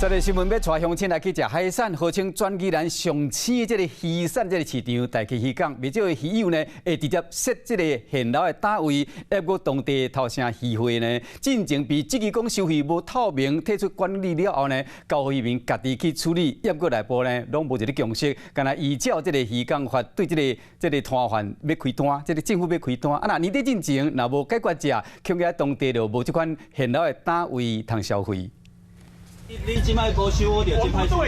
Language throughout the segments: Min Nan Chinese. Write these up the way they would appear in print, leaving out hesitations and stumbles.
這个新聞欲帶鄉親來去食海產，號稱全宜蘭上鮮這个魚產這个市場，大溪漁港，袂少的魚友呢會直接設這个現撈的擔位，抑閣當地頭城漁會呢，進前被質疑講收費無透明，退出管理了後呢，交漁民家己去處理，抑閣內部呢攏無一个共識，干焦依照這个漁港法對這个攤販欲開單，這个政府欲開單，啊若年底進前若無解決者，恐驚當地就無這款現撈的擔位通消費。你這擺無收，我就這擺收。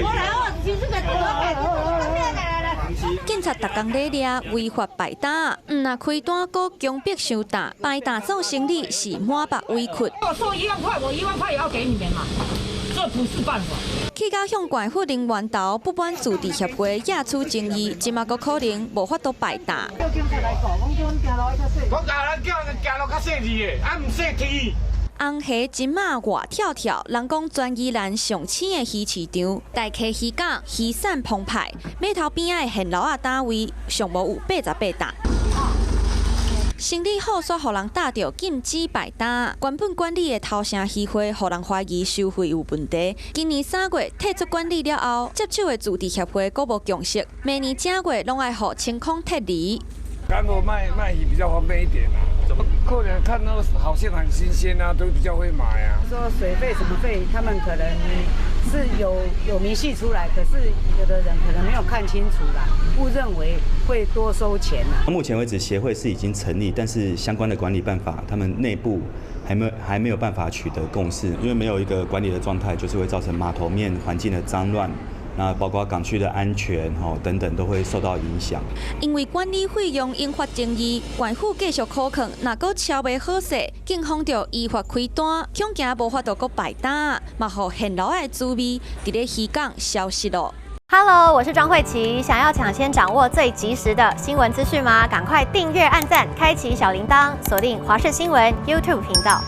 警察逐工咧掠違法擺擔，毋若開單，閣強迫收擔，擺擔做生意是滿腹委屈。我收1萬塊，我1萬塊也要給你們嘛，這不是辦法。去到向縣府林源頭不滿自治協會惹出爭議，這馬閣可能無法度擺擔。我教人叫人行路較細膩的，啊毋細天。紅蝦這馬活跳跳，人講全宜蘭上鮮的魚市場，大溪漁港魚產澎湃，碼頭邊仔的現撈仔擔位上無有88擔。生理好煞予人打著禁止擺擔，原本管理的頭城漁會，予人懷疑收費有問題。今年3月退出管理了後，接手的自治協會閣無共識，明年正月攏愛予清空撤離。乾貨賣賣魚比較方便一點啊，客人看到好像很新鮮啊，都比較會買啊。說水費什麼費，他們可能是有明細出來，可是有的人可能沒有看清楚啦，誤認為會多收錢啊。目前為止，協會是已經成立，但是相關的管理辦法，他們內部還沒有辦法取得共識，因為沒有一個管理的狀態，就是會造成碼頭面環境的髒亂。那包括港區的安全吼等等都會受到影響。因為管理費用引發爭議，縣府繼續苦勸，若閣超袂好勢，警方就依法開單，恐驚無法度閣擺擔，嘛予現撈的滋味佇咧漁港消失囉。 Hello，我是莊慧琪，想要搶先掌握最及時的新聞資訊嗎？趕快訂閱、按讚、開啟小鈴鐺，鎖定華視新聞 YouTube 頻道。